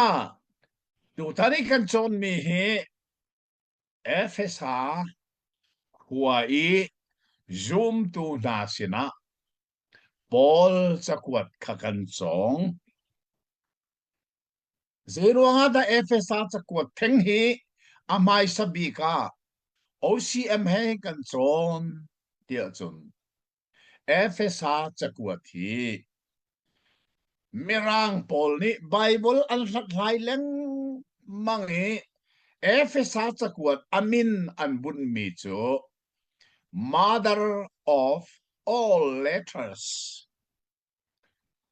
Tutan i kan cawnmi hi Efesa khua i zumtu hna sinah Paul cakuat kha kan cawng. Zeiruangah dah Efesa cakuat theng hi a hmaisa bik ah OCM he kan cawn tiah cun Efesa cakuat hi Mirang pawl nih Baibal an hlathlai lengmang i Efesa cakuat a min an bunhmi cu Mother of All Letters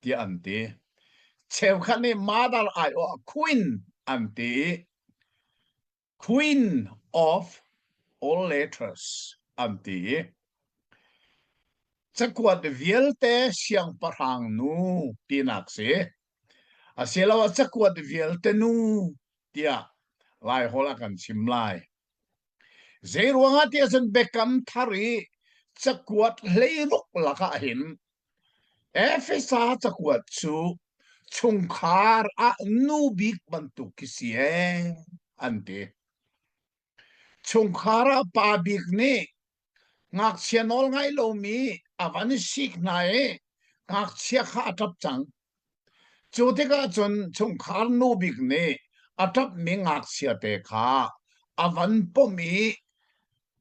tiah an ti. Cheukhat nih Mother aiawh ah Queen an ti i Queen of all letters an ti i cakuat vialte siangpahrang nu tinak si. Asiloah cakuat vialte nu tiah Laiholh ah kan chim lai. Zeiruangah tiah cun biakam thar i cakuat hleiruk lakah hin Efesa cakuat cu chungkhar ah nu bik bantuk khi si ee an ti. Chungkhar ah pa bik nih ngakchia nawl ngai lomi a van sik hna i ngakchia kha a ṭap cang. Cu tikah cun chungkhar nu bik nih a ṭapmi ngakchia te kha a van pom i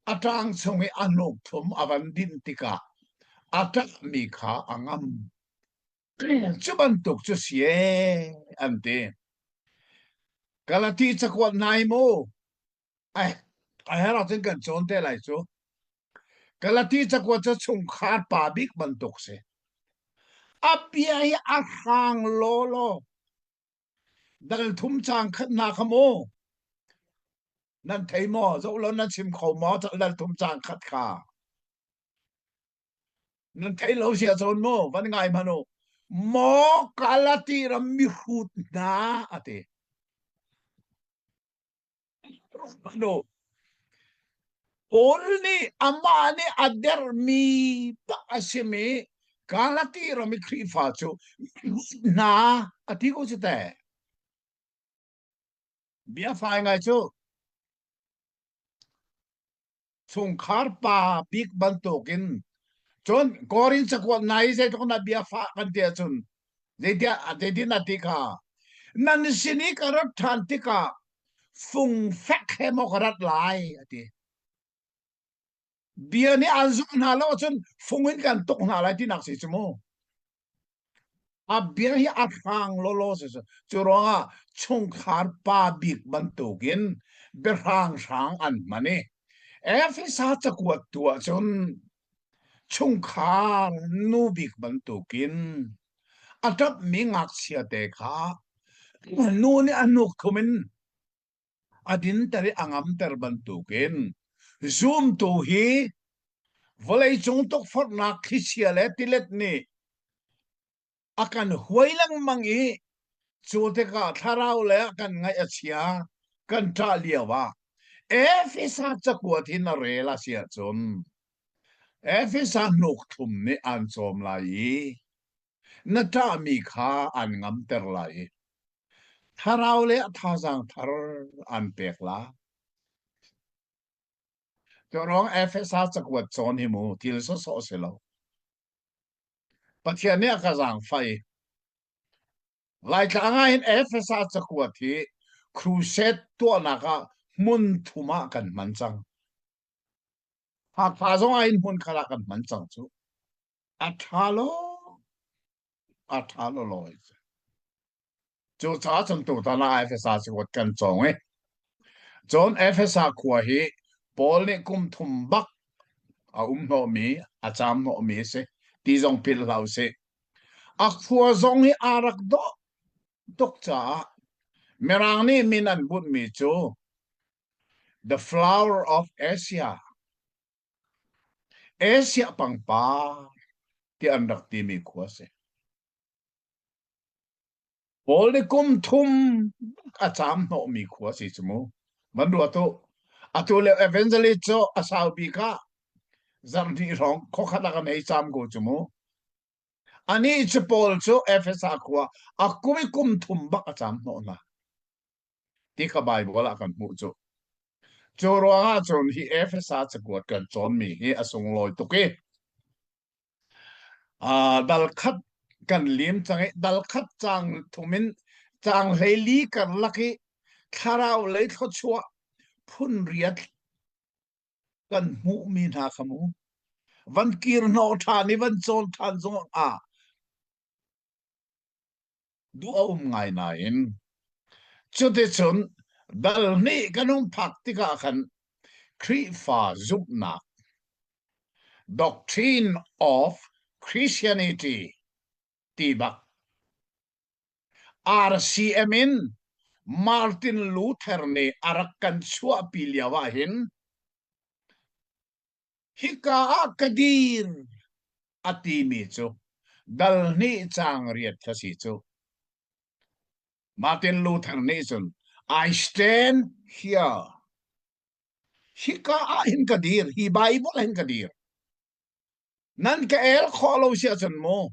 a ṭang chung i a hnuk thum a van dinh tikah a ṭahmi kha a ngam. Cu bantuk cu si ee, an ti. Galati cakuat nai mu. Ai, a herh ahcun kan cawn te lai cu. Galati cakuat cu chungkhar pa bik bantuk si. A bia hi a hrang lawlaw. Dal thum caang khat hna kha mu. Nan thei maw? Zoh law nan chim kho maw? Dal thum caang khat kha. Nan thei lo sia cawn mu. Van ngai hmanh u. Maw Galati ram mihrut hna a ti. Paul nih amah nih a dermi bak a simi Galati ram i Khrihfa cu hna a ti ko cu teh. Bia fai ngai cu. Chungkhar pa bik bantukin cun Korin cakuat nai zeitluk na bia fah kan ti ahcun zeitiah zeitin a ti kha nan sin i ka rat ṭhan tikah fungfek he maw ka rat lai a ti. Bia nih an zumh hna lo ahcun fung in kan tuk hna lai tinak si cu mu. A bia hi a hrang lawlaw si cu ruangah chungkhar pa bik bantukin biahrang hrang an hman i Efesa cakuat tu ahcun chungkhar nu bik bantukin a ṭapmi ngakchia te kha nu nih a hnuk thum in a dinter i a ngamter bantukin zumtu hi vawleicung tukforhnak thlichia le tilet nih a kan huai lengmang i cu tikah thlarau le kan ngaih a chia kan ṭah lio ah Efesa cakuat hi na rel a si ahcun Efesa hnuk thlum nih aan cawm lai i na ṭahmi kha aan ngamter lai i thlarau le thazaang thar aan pek lai. Cu ruang Efesa cakuat cawn hi mu thil sawsawh si lo. Pathian nih a ka zaangfah i Laitlang ah hin Efesa cakuat hi crusade tuahnak ah hmun thum ah kan hman cang. Hakha zong ah hin hmun khat ah kan hman cang cu. A ṭha lo, a ṭha lo lo. Cucaah cun tutan ah Efesa cakuat kan cawng i cun Efesa khua hi Paul nih kum thum bak a um hnawhmi, a caam hnawhmi a si ti zong philh hlah usih. A khua zong hi aa rak dawh tuk caah Mirang nih min an bunhmi cu The Flower of Asia, Asia pangpar ti an rak timi khua a si. Paul nih kum thum a caam hnawhmi khua si cu mu. Van ruat u. Atu le evangelist cu a sau bik ah zarh hnih hrawng khuakhat ah kan hei caam ko cu mu. Anih cu Paul cu Efesa khua a kum i kum thum bak a caam hnawh hna. Ti kha Baibal ah kan hmuh cu. Cu ruangah cun hi Efesa cakuat kan cawnmi hi a sunglawi tuk i dal khat kan lim cang i dal khat caang thum in caang 14 karlak i thlarau lei thluachuah phun riat kan hmuhmi hna kha mu van kir hnawh ṭhan i van cawn ṭhan zong ah duh a um ngai nain cuticun dal hnih kan hung phak tikah khan Khrihfa zumhnak doctrine of Christianity ti bak RCM in Martin Luther nih a rak kan chuahpi lio ah hin Hika ah ka dir a timi cu dal hnih caang riat kha si cu. Martin Luther nih cun I stand here. Hika ah hin ka dir, hi Bible hin ka dir. Nan ka el khawh lo si ahcun mu,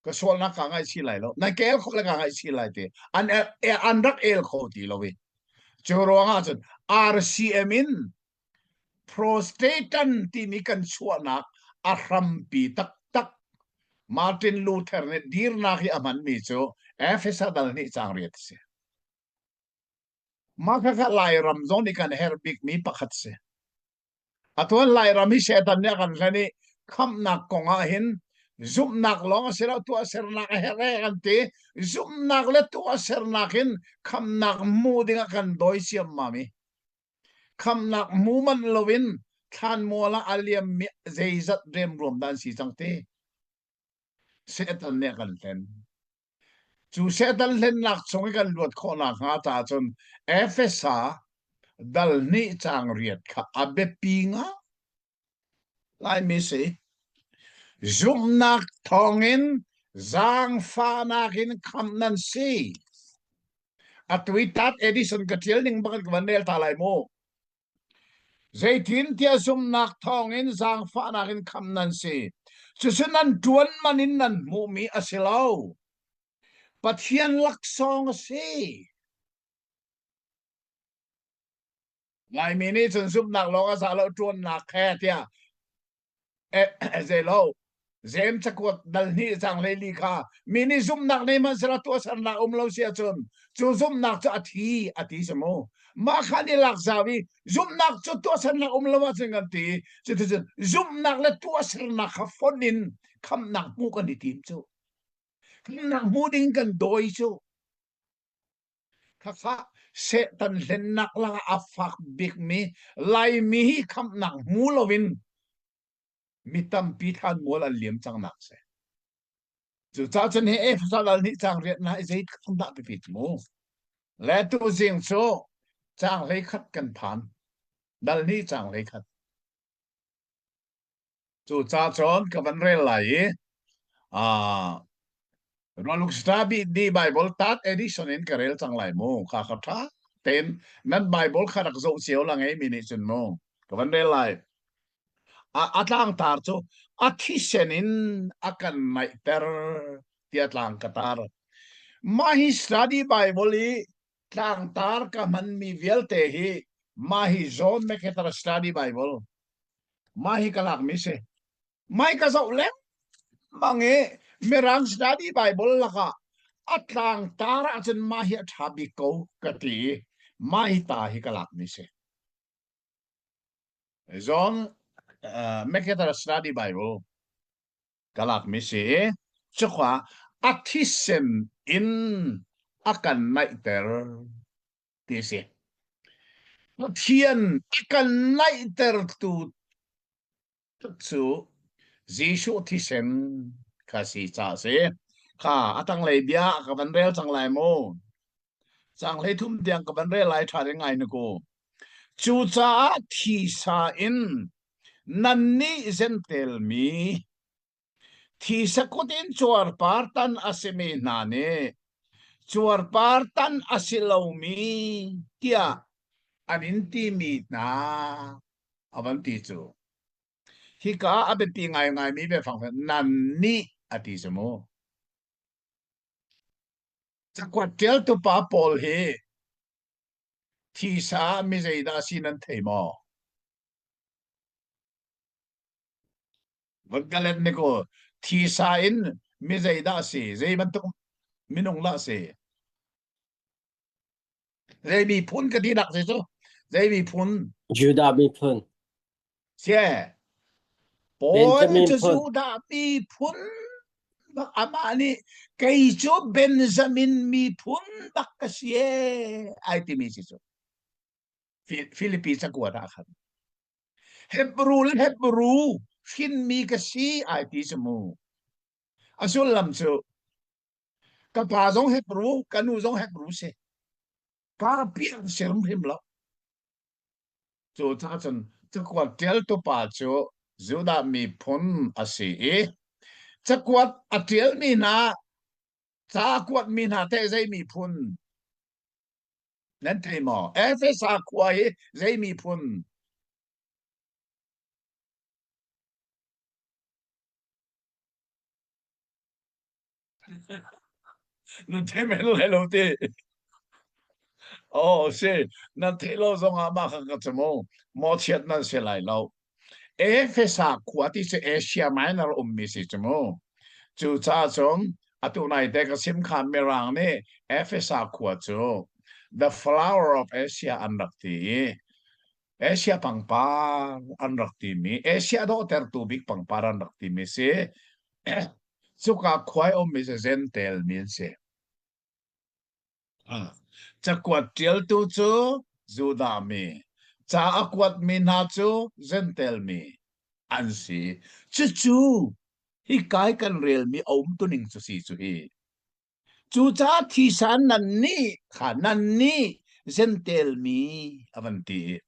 ka sualnak kaa ngaihchih lai lo. Nan ka el khawh le kaa ngaihchih lai ti. An, an rak el kho ti lo i. Cu ruangah cun RCM in Protestant timi kan chuahnak a hrampi taktak Martin Luther nih dirnak hi a hmanmi cu Efesa dal hnih caang riat a si. Mah khakha Lairam zong nih kan herh bikmi pakhat si. Atuan Lairam hi Satan nih a kan hlen i khamhnak kong ah hin zumhnak lawng a si lo tuahsernak a herh e kan ti. Zumhnak le tuahsernak in khamhnak hmu ding ah kan dawi ciammam i khamhnak hmu manh loin thlanmual ah a liammi zeizat remruam dah an si cang ti. Satan nih a kan hlen. Cu Satan hlennak chung i kan luat khawh nakhnga caah cun Efesa dal hnih caang riat kha a biapi ngai laimi si. Zumhnak thawngin zaangfahnak in khamh nan si. Atu i tat edition ka ṭial ning bak in ka van rel ta lai mu. Zeitintiah zumhnak thawngin zaangfahnak in khamh nan si. Cucu nan ṭuan man in nan hmuhmi a si lo. Pathian laksawng a si. Laimi nih cun zumhnak lawng a za lo ṭuannak he tiah Zeilo Jeim cakuat dal hnih caang 14 kha mi nih zumhnak nei hmanhsehlaw tuahsernak um lo si ahcun cu zumhnak cu a thi a ti si mu. Mah kha an i lak zau i zumhnak cu tuahsernak um lo ahcun kan ti. Cuticun zumhnak le tuahsernak kha fonh in khamhnak hmuh kan i tim cu. Khamhnak hmuh ding kan dawi cu. Khakha Satan hlennak lakah a fak bikmi Laimi hi khamhnak hmu loin mi tampi thlanmual an liam cangnak si. Cucaah cun hi Efesa lal nih caang riat na i zeitluk dah biapit mu. Le tuzing cu caang 11 kan phan. Dal nih caang 11. Cucaah cun ka van rel lai i uh, Rualuk Stabi di Bible Tat Edition in ka rel cang lai mu. Kha kha tha tein nan Bible kha rak zoh cio la ngei mi nih cun mu. Ka van rel lai. A, a tlangtar cu a thisen in a kan naihter tiah tlang ka tar. Mah hi study Bible i tlangtar ka hmanmi vialte hi mah hi John MacArthur Study Bible Mah hi ka lakmi si. Mai ka zoh lengmang i Mirang study Bible lakah a tlangtar ahcun mah hi a ṭha bik ko ka ti i mah hi ta hi ka lakmi si. John uh, MacArthur Study Bible ka lakmi si i cuka a thisen in a kan naihter ti a si. Pathian a kan naihtertu cu Jesuh thisen kha si ca a si. Kha a tanglei bia ka van rel cang lai mu. Caang 33 tiang ka van rel lai ṭha ding ngai na ku. Cucaah thisa in nannih Jentail mi Thisa kut in cuarpar tan a simi hna nih cuarpar tan a si lomi tiah an in timi hna a van ti cu. Hika a biapi ngaingaimi biafang cu nannih a ti cu mu. Cakuat ṭialtu pa Paul hi thisa ah mi zeidah a si nan thei maw? Van ka let ni ko thisa in mi zeidah a si? Zei bantuk minung dah a si? Zei miphun ka ti nak si cu? Zei miphun? Judah miphun. Sie. Paul Benjamin cu phun. Judah miphun bak amah nih kei cu Benjamin miphun bak ka si ee ai timi si cu. Philippi cakuat ah khan. Hebrew le Hebrew hrinmi ka si ai ti cu mu. A sullam cu Ka pa zong Hebrew, ka nu zong Hebrew si. Ka piang si hrimhrim lo. Cu caah cun cakuat ṭialtu pa cu Judah miphun a si i cakuat a ṭialmi hna ca a kuatmi hna teh zei miphun nan thei maw? Efesa khua hi zei miphun? Nan thei men lai lo ti. Oh, si, nan theih lo zongah mah kha ka chim u. Mawhchiat nan si lai lo. Efesa khua ti cu Asia Minor ummi si cu mu. Cucaah cun atu naite ka sim kha Mirang nih Efesa khua cu the flower of Asia an rak ti i Asia pangpar an rak timi Asia dawhtertu bik pangpar an rak timi si. Cuka khuai ummi cu Jentail mi an si. Cakuat ṭialtu cu Judah mi, ca a kuatmi hna cu Jentail mi an si. Cucu hika i kan relmi a umtuning cu si cu hi. Cucaah thisa nannih kha nannih Jentail mi a van ti i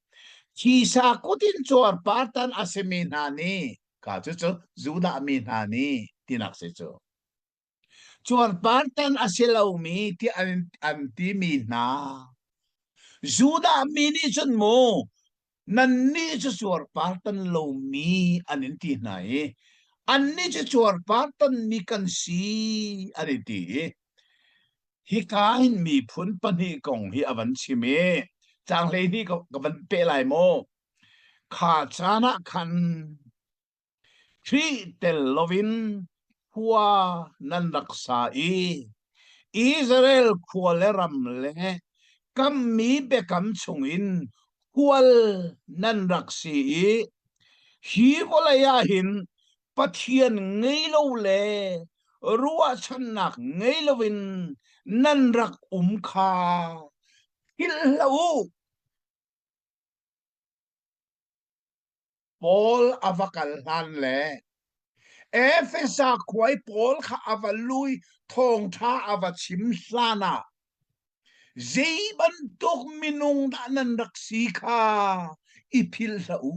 thisa kut in cuarpartan a simi hna nih ka cucu Judah mi hna nih tinak si cu. Cuarpartan a si lomi ti an, an timi hna Judah mi nih cun mu nannih cu cuarpartan lomi an in ti hna i annih cu cuarpartanmi kan si an i ti i hika hin miphun pahnih kong hi a van chim i caang 12 ka van peh lai maw kha caan ah khan Khrih tel loin khua nan rak sa i Israel khua le ram le kammi biakam chungin hual nan rak si i hi vawlei ah hin Pathian ngei lo le ruahchannak ngei loin nan rak um kha philh hlah u. Paul a va kal hlan le Efesa khua i Paul kha a va lui thawngṭha a va chim hlan ah zei bantuk minung dah nan rak si kha i philh hlah u.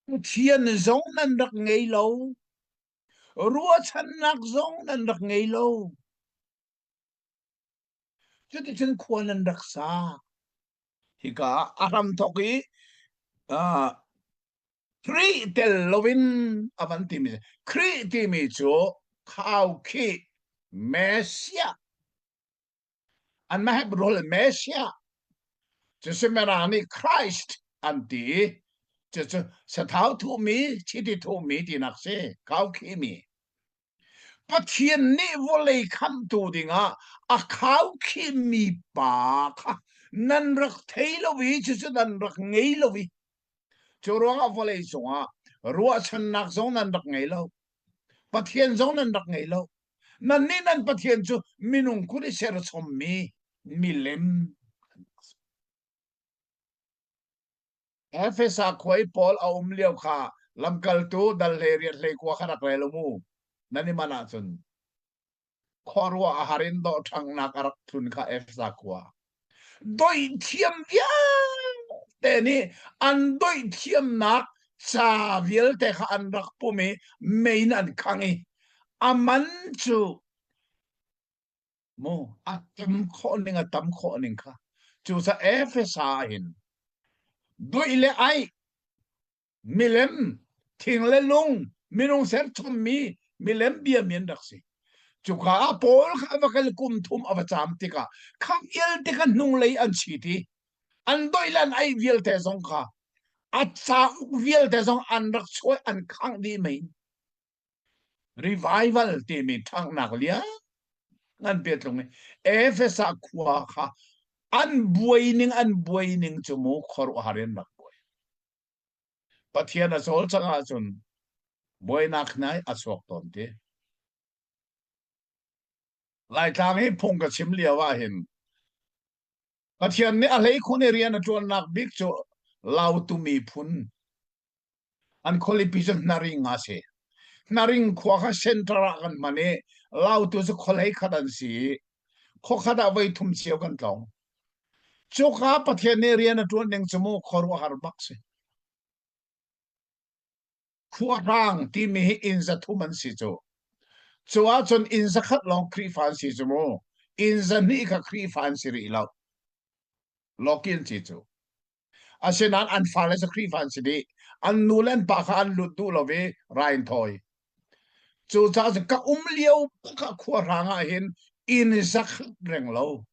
Pathian zong nan rak ngei lo. Ruahchannak zong nan rak ngei lo. Cuticun khua nan rak sa. Hika a hramthawk i uh, Khrih tel loin a van timi Khrih timi cu khaukhih Messiah anmah Hebrew Messiah cucu Mirang nih Christ an ti i cucu sathau thuhmi chiti thuhmi tinak si khaukhihmi Pathian nih vawlei khamhtu dingah a khaukhihmi pa kha nan rak thei lo i cucu nan rak ngei lo i cu ruangah vawlei cungah ruahchannak zong nan rak ngei lo. Pathian zong nan rak ngei lo. Nannih nan Pathian cu minung kut i serchommi milem Efesa khua i Paul a um lio kha lamkaltu dal 18 hlei kua kha rak rel u mu. Nan i manh ahcun khuaruah a har in dawhṭhanghnak a rak tlun kha Efesa khua. Doih thiam vialte nih an doih thiamnak ca vialte kha an rak pum i mei in an khang i a man cu mu a tam khawh ning a tam khawh ning kha cucaah Efesa ah hin duih le aih milem thing le lung minung serchommi milem biami an rak si. Cuka ah Paul kha a va kal kum thum a va caam tikah kha vialte kha hnunglei an chit i an doih le an aih vialte zong kha a cauk vialte zong an rak chuah an khangh dih mei. Revival timi ṭhanghnak lian ngan petlung i Efesa khua kha an buai ning an buai ning cu mu khuaruahhar in rak buai. Pathian a cawlcangh ahcun buainak nai a chuak tawn ti. Laitlang hi phung ka chim lio ah hin Pathian nih a hleikhun i rian a ṭuannak bik cu Lautu miphun an khualipi cu Hnaring a si. Hnaring khua kha center ah kan hman i Lautu cu khualei khat an si i khuakhat ah voi thum cio kan tlawng. Cuka Pathian nih rian a ṭuan ning cu mu khuaruahhar bak si. Khuahrang timi hi inn 300 an si cu. Cu ahcun inn 100 lawng Khrihfa an si cu mu. Inn 200 kha Khrihfa an si rih lo. Lawki an si cu. Asinain an fale cu Khrihfa an si dih. An nu le an pa kha an lut duh lo i rai an thawi. Cucaah cun ka um lio bak ah khuahrang ah hin inn 100 reng lo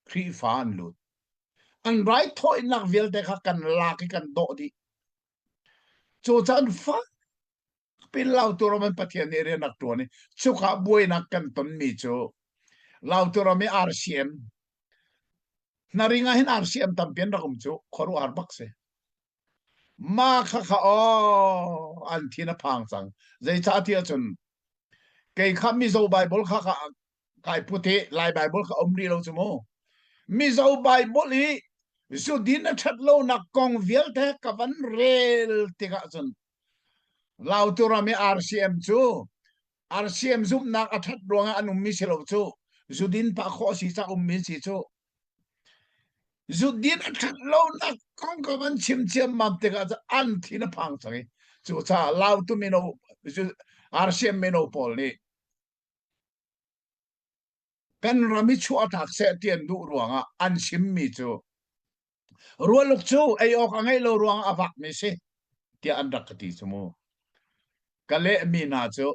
Khrihfa an lut. An raithawinak vialte kha kan lak i kan dawh dih. Cucaah fak pin Lautu ram an Pathian nih rian rak ṭuan i cuka buainak kan tonmi cu Lautu ram i RCM Hnaring ah hin RCM tampi an rak um cu khuaruahhar bak si. Ma kha kha aw an thin a phang cang. Zeicah ti ahcun kei kha Mizo Bible kha kha kai put i Lai Bible kha um rih lo cu mu. Mizo Bible i zudin a ṭhat lonak kong vialte ka van rel tikah cun Lautu ram i RCM cu RCM zumhnak a ṭhat ruangah an ummi si lo cu zudin pah khawh a si ca ummi si cu zudin a ṭhat lonak kong ka van chim ciammam tikah cun an thin a phang cang i cucaah Lautu mino RCM mino pawl nih kan ram hi chuahtak seh ti an duh ruangah an chimmi cu rualuk cu ei awk a ngeih lo ruangah a vakmi si tiah an rak ka ti cu mu. Ka lehmi hna cu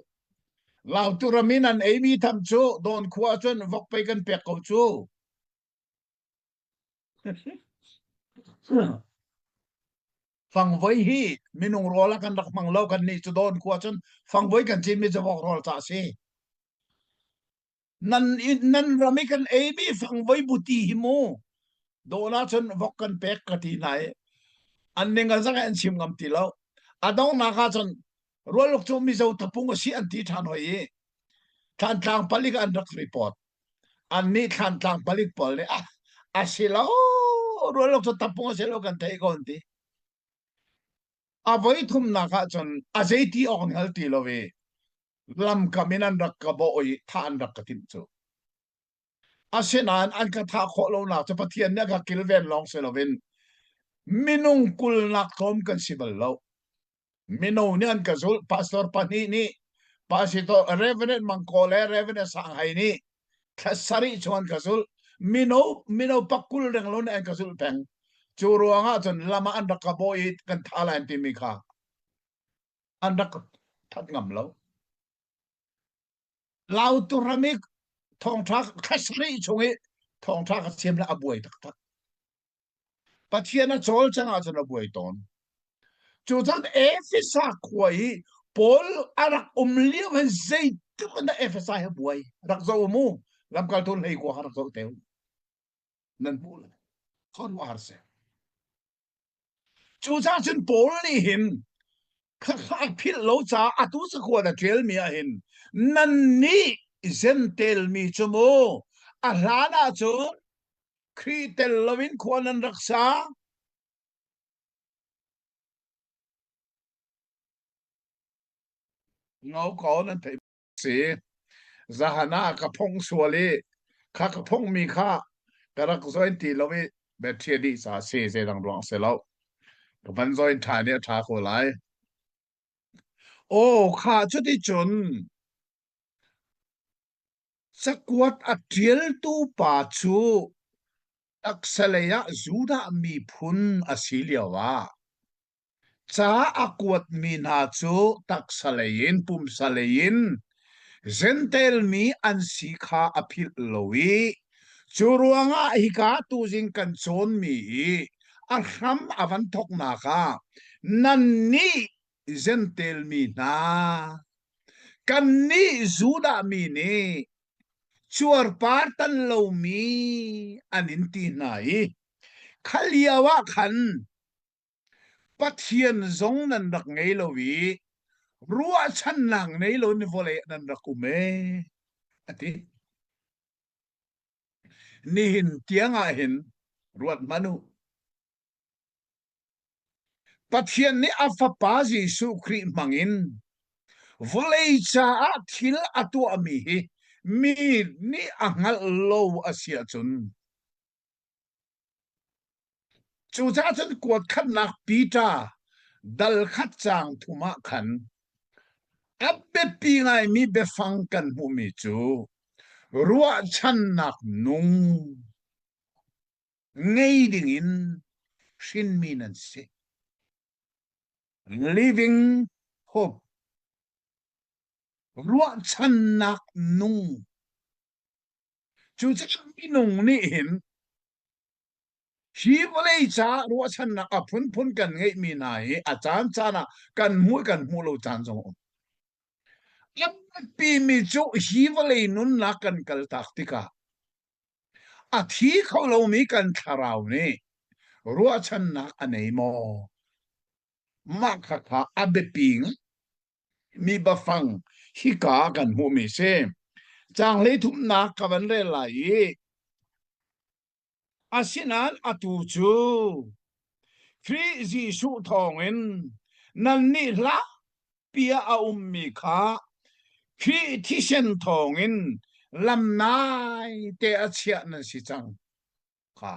Lautu ram in an eimi tham cu Dawn khua cun vok pei kan pek ko cu. Fangvoi hi minung rawl ah kan rak hmang lo kan nih cu Dawn khua cun fangvoi kan cinmi cu vok rawl ca a si. Nan nan ram i kan eimi fangvoi buti hi mu dawn ahcun vok kan pek ka ti hna i an ning a zak an chim ngam ti lo. A donghnak ahcun rualuk cu Mizo tapung a si an ti ṭhan hoi i Thlantlang palik an rak report. Annih Thlantlang palik pawl nih ah a si lo rualuk cu tapung a si lo kan theih ko an ti. A voi thumnak ahcun a zeiti awk an hngal ti lo i lamkam in an rak ka bawh i thah an rak ka timh cu. Asinain an ka thah khawh lonak cu Pathian nih a ka kilven lawng si loin minung kulnak tlawm kan si bal lo. Mino nih an ka zulh, pastor pahnih nih, pastor Reverend Mangko le Reverend Sanghai nih thla sarih chung an ka zulh. Mino mino pakul reng lo nih an ka zulh peng. Cu ruangah cun lam ah an rak ka bawh i kan tha lai an timi kha an rak that ngam lo. Lautu ram i thawngṭha thla sarih chung i thawngṭha ka chim le a buai taktak. Pathian a cawlcang ahcun a buai tawn. Cucaan Efesa khua i Paul a rak um lio hin zeitluk in dah Efesa hi buai. Rak zoh mu. Lamkaltu hlei kua kha rak zoh te u. Nan hmuh lai. Khuaruahhar si. Cucaah cun Paul nih hin khakha a philh lo caah atu cakuat a ṭialmi ah hin nannih Jentail mi cu mu a hlan ah cun Khrih tel loin khua nan rak sa. Ngo ko nan theih si. Zahan ah ka phong sual i kha ka phongmi kha ka rak join ti lo i battery a dih caah si zeidang ruang si lo. Ka van join ṭhan i a ṭha ko lai. Aw kha cuticun Cakuat a ṭialtu pa cu taksalei ah Judah miphun a si lioah ca a kuatmi hna cu taksalei in pumsalei in. Jentail mi an si kha a philh lo i cu ruangah hika tuzing kan cawnmi hi a hram a van thawknak ah nannih Jentail mi hna kannih Judah mi nih cuarpar tan lomi an in ti hna i kha lio ah khan Pathian zong nan rak ngei lo i ruahchannak nei lo in vawlei ah nan rak um ee a ti. Nihin tiang ah hin ruat hmanh u. Pathian nih a fapa Jesuh Khrih hmangin vawlei caah thil a tuahmi hi mi nih a hngalh lo a si ahcun Cucaah cun kuat khatnak Peter dal khat caang thum ah khan a biapi ngaimi biafang kan hmuhmi cu ruahchannak nung ngei dingin hrinmi nan si. Living hope. Ruahchannak nung. Cucaah minung nih hin hi vawlei caah ruahchannak a phunphun kan ngeihmi hna hi a caan caan ah kan hmuh kan hmuh lo caan zong a um. A biapimi cu hi vawlei nunnak kan kaltak tikah a thi kho lomi kan thlarau nih ruahchannak a nei maw? Mah khakha a biapi mi bafang hika kan hmuhmi si. Caang hleithumnak ka van rel lai i asinain atu cu Khrih Jesuh thawngin nannih hlakpi ah a ummi kha Khrih thisen thawngin lamnai te a chiah nan si cang kha.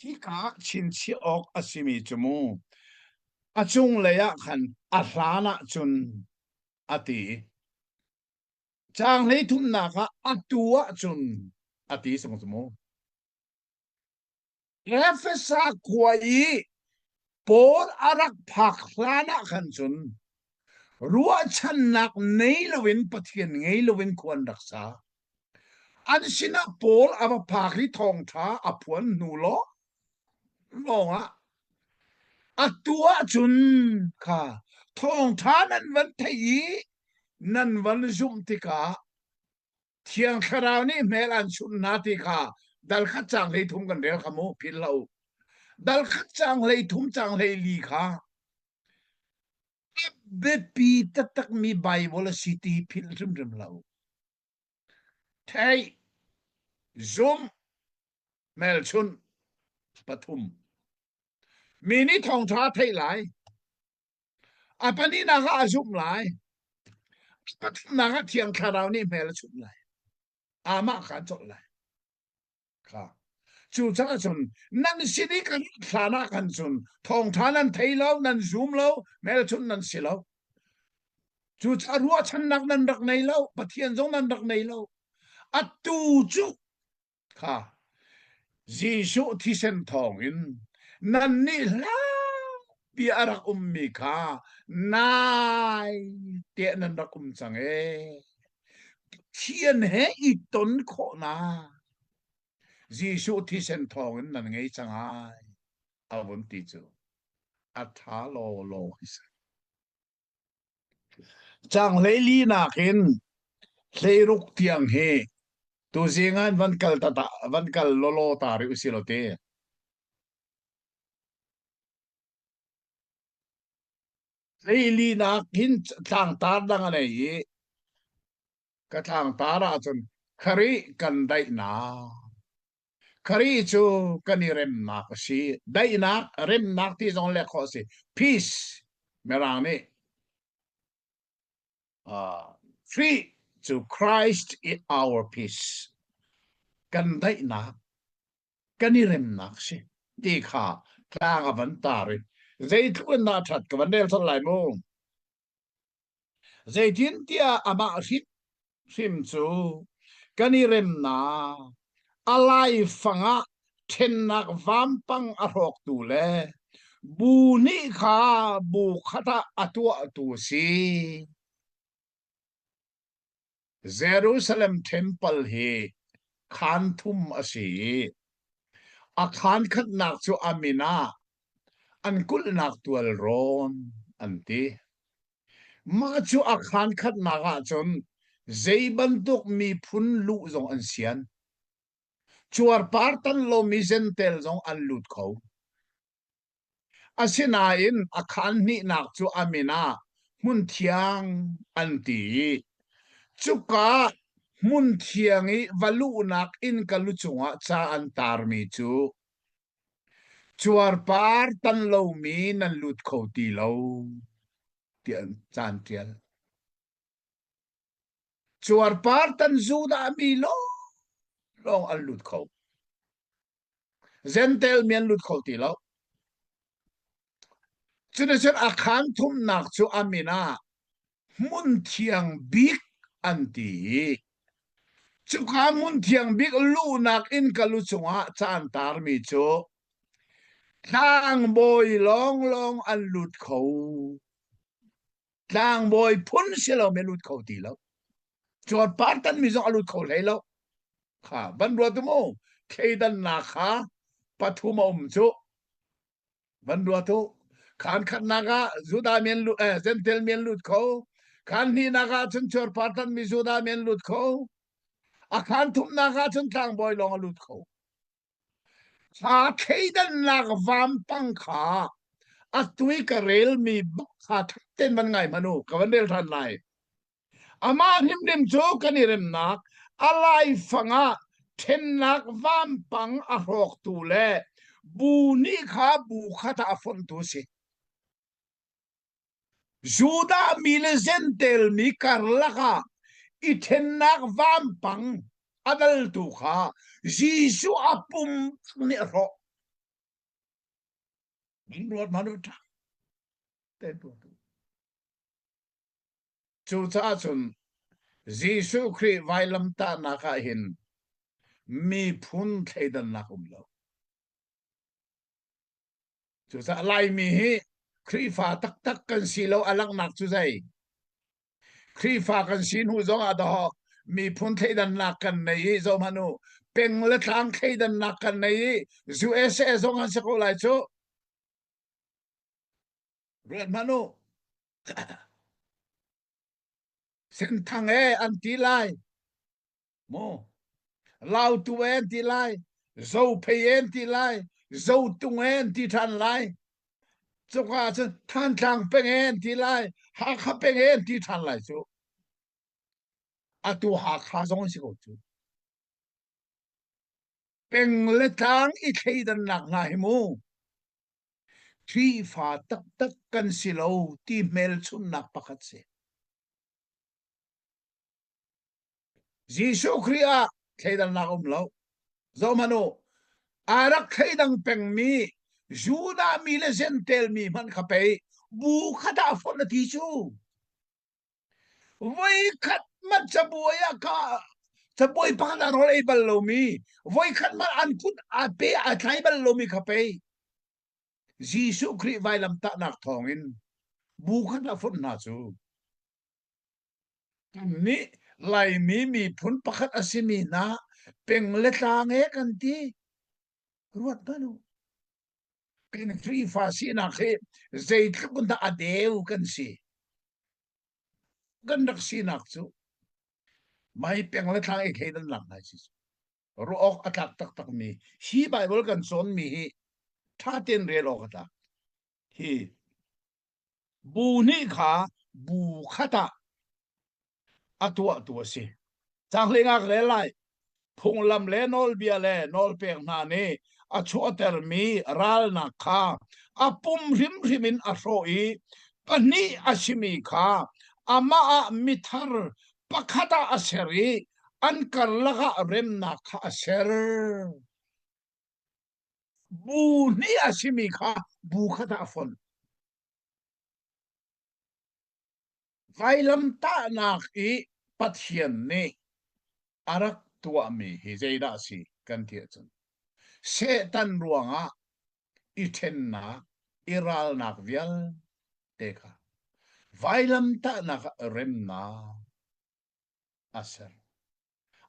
Hika chinchiah awk a simi cu mu a cunglei ah khan a hlan ah cun a ti. Caang hleithumnak ah atu ah cun a ti sung cu mu. Efesa khua i Paul a rak phak hlan ah khan cun ruahchannak nei loin Pathian ngei loin khua an rak sa. An sinah Paul a va phak i thawngṭha a phuan hnu law lawngah atu ahcun kha thawngṭha nan van theih i nan van zumh tikah Thiang Thlarau nih hmel an chunh hna ti kha dal khat caang 13 kan rel kha mu philh hlah u. Dal khat caang 13 caang 14 kha a biapi taktakmi Baibal a si ti philh hrimhrim hlah u. Theih, zumh, hmelchunh, pathum. Mi nih thawngṭha a theih lai. A pahnihnak ah a zumh lai. A pathumnak ah Thiang Thlarau nih hmel a chunh lai. Amah kha a colh lai. Kha. Cucaah cun nan sin i kan hlan ah khan cun thawngṭha nan thei lo, nan zum lo, hmelchunh nan si lo. Cucaah ruahchannak nan rak nei lo, Pathian zong nan rak nei lo. Atu cu kha Jesuh thisen thawngin nannih hlangpi a rak ummi kha nai tiah nan rak um cang ee. Pathian he i ton khawhnak Jesuh thisen thawngin nan ngei cang ai a vun ti cu a ṭha law law hi si. Caang 14 nak in 16 tiang hi tuzing ah van kal ta van kal lawlaw ta rih usih law ti. 14 nak hin tlangtar dang a nei i ka tlangtar ahcun Khrih kan daihnak Khrih cu kan i remnak a si. Daihnak, remnak ti zong lek khawh a si. Peace, Mirang nih. Uh, Khrih cu Christ is our peace. Kan daihnak, kan i remnak si. Ti kha tlang a van tar i zeitluk in dah ṭhat ka van rel cang lai mu. Zeitintiah amah hrimhrim cu kan i remnak a laifang ah ṭhennak vampang a hrawktu le bu hnih kha bu khat ah a tuahtu a si. Jerusalem Temple hi khaan thum a si i a khaan khatnak cu a min ah an kulhnak tualrawn an ti. Mah cu a khaan khatnak ahcun zei bantuk miphun luh zong an sian. Cuarpar tan lomi Jentail zong an lut kho. Asinain a khaan hnihnak cu a min ah hmunthiang an ti i cuka hmunthiang i va luhnak innka lu cungah ca an tarmi cu cuarpar tan lomi nan lut kho ti lo tiah ca an ṭial. Cuarpar tan Judah mi lawnglawng an lut kho. Jentail mi an lut kho ti lo. Cuticun a khaan thumnak cu a min ah hmunthiang bik an ti i cuka hmunthiang bik luhnak innka lu cungah ca an tarmi cu tlangbawi lawnglawng an lut kho. Tlangbawi phun si lomi a lut kho ti lo. Cuarpar tanmi zong a lut kho hlei lo. Kha van ruat u mu. Thleidannak kha pathum a um cu. Van ruat u. Khaan khatnak ah Judah mi an lut, eh, Gentile mi an lut kho. Khaan hnihnak ah cun cuarpar tanmi Judah mi an lut kho. A khaan thumnak ah cun tlangbawi lawng a lut kho. Kha thleidannak vampang kha a tui ka relmi bak kha ṭhaten van ngai hmanh u. Ka van rel ṭhan lai. Amah hrimhrim cu kan i remnak a laifang ah ṭhennak vampang a hrawktu le bu nih kha bu khat ah a fonhtu a si. Judah mi le Jentail mi karlak ah i ṭhennak vampang a daltu kha Jesuh a pum nih a hrawh. Min ruat hmanh u ṭha tein ruat u. Cucaah cun Jesuh Khrih vailamtahnak ah hin miphun thleidannak um lo. Cucaah Laimi hi Khrihfa taktak kan si lo a langhnak cu zei? Khrihfa kan si hnu zong ah dawh miphun thleidannak kan nei i zoh hmanh u peng le tlang thleidannak kan nei i USA zong an si ko lai cu. Ruat hmanh u. Senthang e an ti lai. Mu. Lautu e an ti lai. Zophei e an ti lai. Zotung e an ti ṭhan lai. Cuka cun Thantlang peng e an ti lai. Hakha peng e an ti ṭhan lai cu. Atu Hakha zong an si ko cu. Peng le tlang i thleidannak hna hi mu. Khrihfa taktak kan si lo ti hmelchunhnak pakhat si. Jesuh Khrih ah thleidannak um lo. Zohhmanh u, aa rak thleidang pengmi Judah mi le Jentail mi hmanh kha pei bu khat ah fonh a ti cu. Voikhat hmanh cabuai ah ka cabuai pakhat ah rawl ei bal lomi, voikhat hmanh an kut aa pe aa tlai bal lomi kha pei Jesuh Khrih vailamtahnak thawngin bu khat ah fonh hna cu. Kannih Laimi miphun pakhat a simi hna peng le tlang he kan ti. Ruat hmanh u. Kan Khrihfa sinak hi zeitluk in dah a deu kan si. Kan rak sinak cu mai peng le thlang i thleidannak hna si. Ruah awk a tlak taktak mi hi Bible kan cawn mi hi ṭha tein rel awk a tlak. Hi bu nih kha bu khat ah a tuahtu a si. Caanglengah ka rel lai. Phunglam le nawlbia le nawlpek hna nih a chuahtermi ralnak kha a pum hrimhrim in a hrawh i pahnih a simi kha amah ah mithar pakhat ah a ser i an karlak ah remnak kha a ser. Bu hnih a simi kha bu khat ah a fonh. Vailamtahnak i Pathian nih a rak tuahmi hi zeidah a si kan ti ahcun Satan ruangah i ṭhennak, i ralnak vialte kha vailamtahnak ah remnak a. A ser.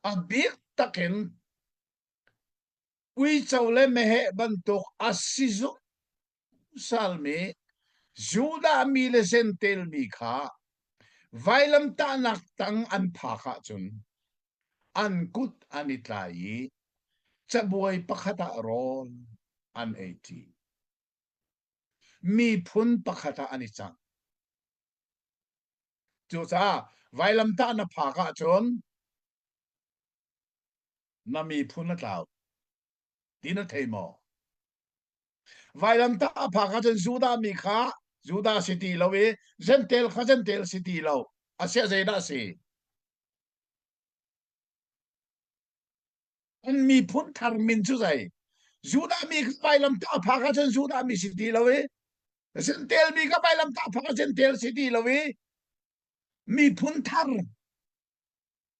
A bik takin uico le meheh bantuk a si zungzalmi Judah mi le Jentail mi kha vailamtahnak tang an phak ahcun an kut an i tlai i cabuai pakhat ah rawl an eiṭi. Miphun pakhat ah an i cang. Cucaah vailamtah na phak ahcun na miphun a tlau ti na thei maw? Vailamtah a phak ahcun Judah mi kha Judah si ti lo i Jentail kha Jentail si ti lo. Asiah zeidah a si? An miphun thar min cu zei? Judah mi kha vailamtah a phak ahcun Judah mi si ti lo i Jentail mi kha vailamtah a phak ah Jentail si ti lo i miphun thar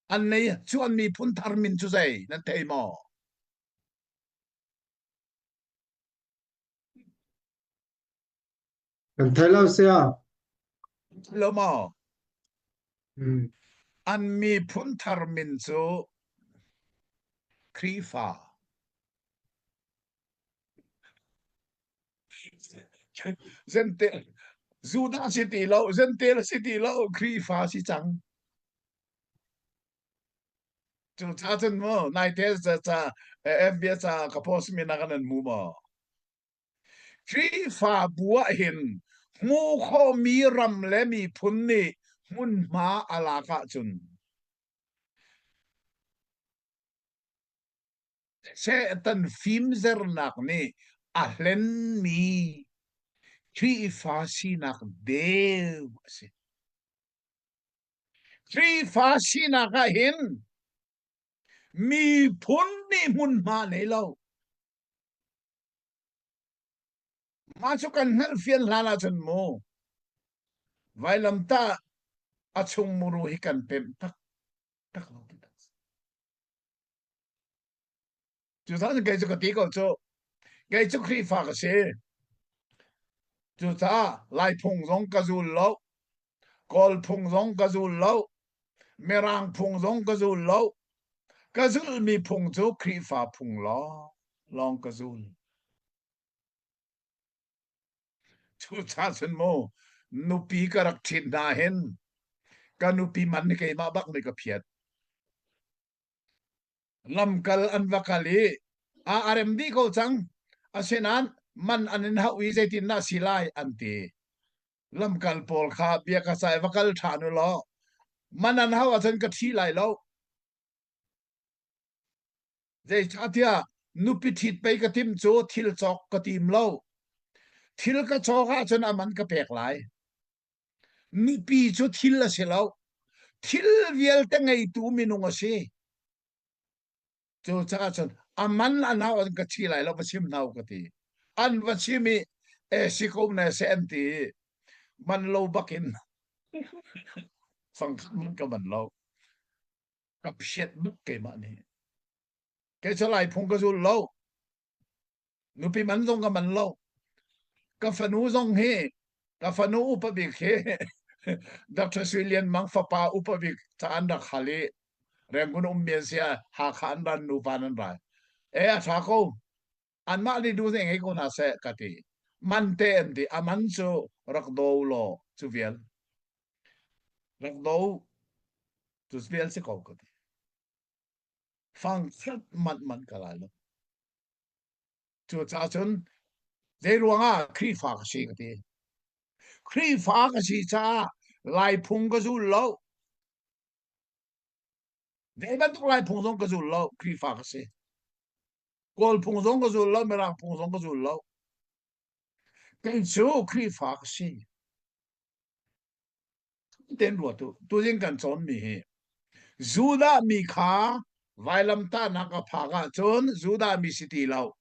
an nei cu an miphun thar min cu zei nan thei maw? Kan thei lo sia. Lo maw? Hmm. An miphun thar min cu Khrihfa. Zentel Judah si ti lo, Zentel si ti lo, Khrihfa si cang. Cucaah cun mu naite ca FB ca ka post mi na kan an mu maw? Khrihfabu ah hin hmu khawhmi ram le miphun nih hmunhma a lak ahcun Satan fimzernak nih a hlenmi Khrihfa sinak deu a si. Khrihfa sinak ah hin miphun nih hmunhma nei lo. Mah cu kan hngalhfian hlan ahcun mu vailamtah a chung muru hi kan pemh taktak lo ti tak. Cucaah kei cu ka ti ko cu kei cu Khrihfa ka si. Cucaah Lai phung zong ka zul lo. Kawl phung zong ka zul lo. Mirang phung zong ka zul lo. Ka zulhmi phung cu Khrihfa phung lawng lawng ka zul. Cucaah cun mu nupi ka rak ṭhit hna hin ka nupi man hi keimah bak nih ka phiat. Lamkal an va kal i a a rem dih ko cang. Asinain man an in hauh i zeitindah si lai an ti. Lamkal pawl kha bia ka cai va kal ṭhan u law man an hauh ahcun ka ṭhi lai lo. Zeicahtiah nupi ṭhit pei ka timh cu thil cawk ka tim lo. Thil ka cawk ahcun a man ka pek lai. Nupi cu thil a si lo. Thil vialte ngeitu minung a si. Cucaah cun a man an hau an ka thi lai lo va chim hna u ka ti. An va chim i e si ko ne se an ti i man lo bakin fangkhat man ka man lo. Ka phiat bak keimah nih. Kei cu Lai phung ka zul lo. Nupi man zong ka man lo. Ka fanu zong hi ka fanu upa bik hi Dr. Sui Lian Mang fapa upa bik ca an rak hal i Rangoon ummi an si ah Hakha an ran nupa nan rai. E a tha ko. Anmah nih duh ngei ko hna seh ka ti. Man te an ti. A man cu rak do law cu vial. Rak do cu vial si ko ka ti. Fang khat man man ka lai lo. Cucaah cun zei ruangah Khrihfa ka si ka ti. Khrihfa ka si caah Lai phung ka zul lo. Zei bantuk Lai phung zong ka zul lo, Khrihfa ka si. Kawl phung zong ka zul lo, Mirang phung zong ka zul lo. Kei cu Khrihfa ka si. Ten ruat u. Tuzing kan cawnmi hi Judah mi kha vailamtahnak a phak ahcun Judah mi si ti lo.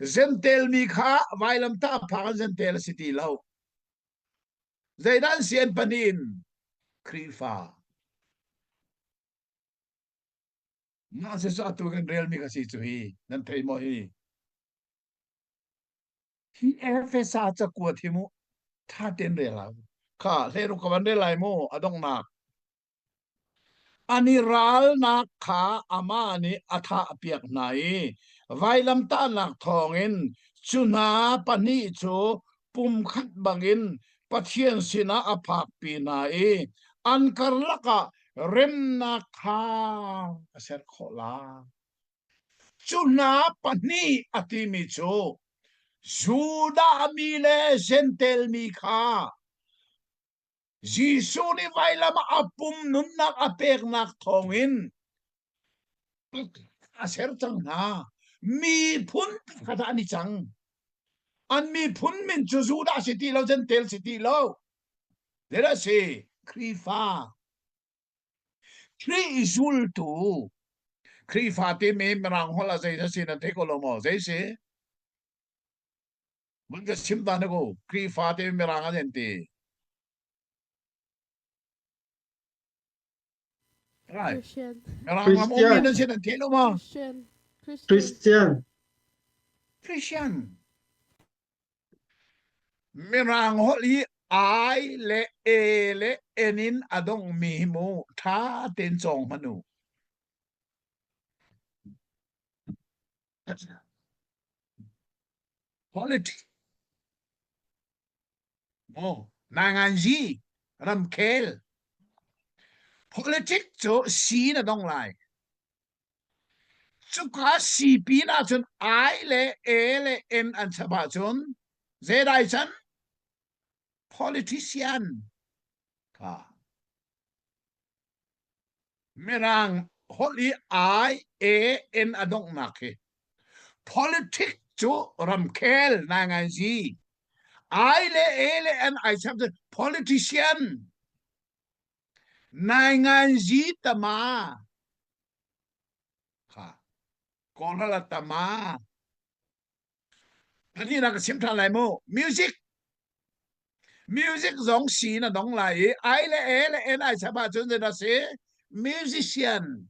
Jentail mi kha vailamtah a phak ah Jentail a si ti lo. Zeidah an si an pahnih in? Khrihfa. Mah cu atu kan relmi ka si cu hi. Nan thei maw hi? Hi Efesa cakuat hi mu ṭha tein rel hau. Kha hleiruk ka van rel lai mu a donghnak. An i ralnak kha amah nih a thahpiak hna i vailamtahnak thawngin cu hna pahnih cu pumkhat bangin Pathian sinah a phakpi hna i an karlak ah remnak kha a ser khawh lai. Cu hna pahnih a timi cu Judah mi le Jentail mi kha Jesuh nih vailam ah a pum nunnak a peknak thawngin a ser cang hna. Miphun pakhat ah an i cang. An miphun min cu Judah si ti lo, Jentail si ti lo. Zeidah si? Khrihfa. Khrih zultu. Khrihfa timi Mirang holh ah zei si nan thei ko lo maw? Zei si? Mun ka chim ta na ko. Khrihfa te Mirang an en ti. Right. Christian. Mirang ram ummi nan sin an thei lo ma? Christian. Christian. Christian. Christian. Mirang holh hi I le A le N in a dongmi hi mu tha tein cawng hmanh u. Politics maw nainganzi ramkhel politics cu si na dong lai cuka si pin ahcun I le A le N an chap ahcun zeidai can politician kha Mirang holh i I A N a donghnak hi politic cu ramkhel nainganzi I le A le N ai chap cu politician nainganzi tama kha kawlral tama Pahnihnak ka chim ṭhan lai mu. Music. Music zong si na dong lai i I le A le N ai chap ahcun zeidah si? Musician.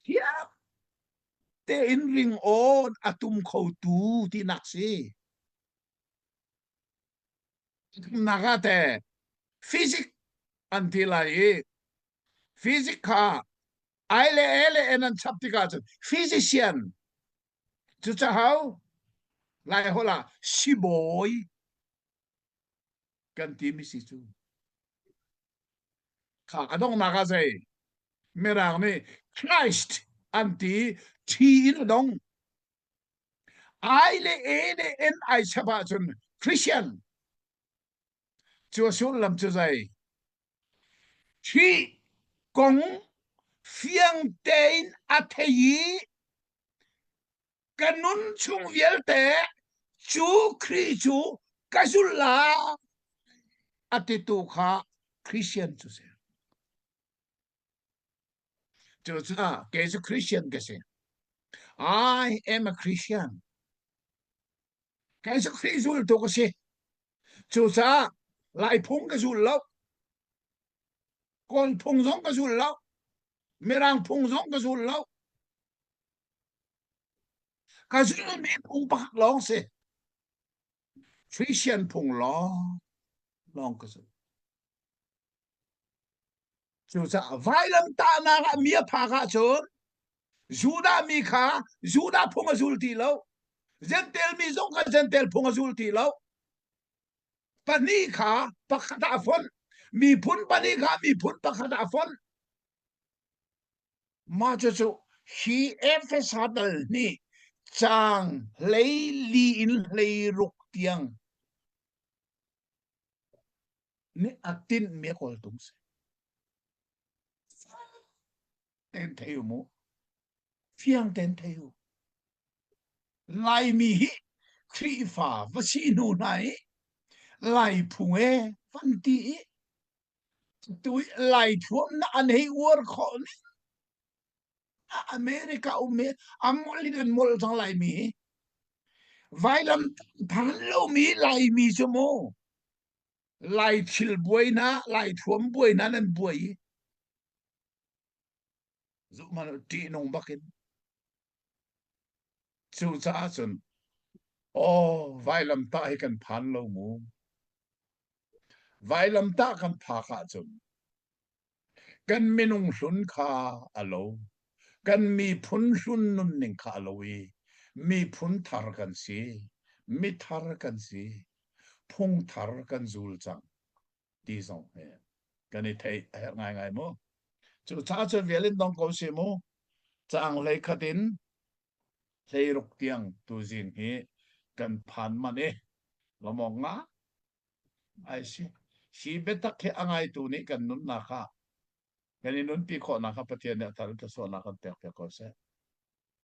Thiam tein ringawn a tum khotu tinak si. Nak ah te physics an ti lai i physics kha I le A le N an chap tikah cun physician cucaah Lai holh ah sibawi kan timi si cu kha a donghnak ah zei Mirang nih Christ an ti thi in a dong I le A le N ai chap ahcun Christian cu a sullam cu zei Thih kong fiang tein a thei i ka nun chung vialte cu Khrih cu ka zulh lai a titu kha Christian cu si. Cucaah kei cu Christian ka si. I am a Christian. Kei cu Khrih zultu ka si. Cucaah Lai phung ka zul lo. Kawl phung zong ka zul lo. Mirang phung zong ka zul lo. Ka zulmi phung pakhat lawng si. Christian phung lawng lawng ka zul. Cucaah vailamtahnak ah mi a phak ahcun Judah mi kha Judah phung a zul ti lo. Jentail mi zong kha Jentail phung a zul ti lo. Pahnih kha pakhat ah a fonh. Miphun pahnih kha miphun pakhat ah a fonh. Mah cucu hi Efesa dal nih caang 14 in 16 tiang nih a tinhmi a kawltung si. Ten thei u mu. Fiang ten thei u. Laimi hi Khrihfa va si hnu hna i Lai phung e van ti i tu Lai thuam na an hei uar khawh ning America um hi a molh in an molh cang Laimi hi. Vailam phan lomi Laimi cu mu Lai thil buai hna, Lai thuam buai hna nan buai i zuhmanh ṭihnung bakin. Cucaah cun aw vailamtah hi kan phan lo mu. Vailamtah kan phak ahcun. Kan minung hlun kha a lo. Kan miphun hlun nunning kha a lo i miphun thar kan si. Mithar kan si. Phung thar kan zul cang ti zong hi kan i theih a herh ngaingai mu. Cu ca cu vial in dong ko si mu. Caang hlei khat in 16 tiang tuzing hi kan phan man i lamawng nga ai si. Hi biatak hi a ngaitu nih kan nunnak ah kan i nunpi khawhnak ah Pathian nih a thar in thluachuahnak kan pek piak ko seh.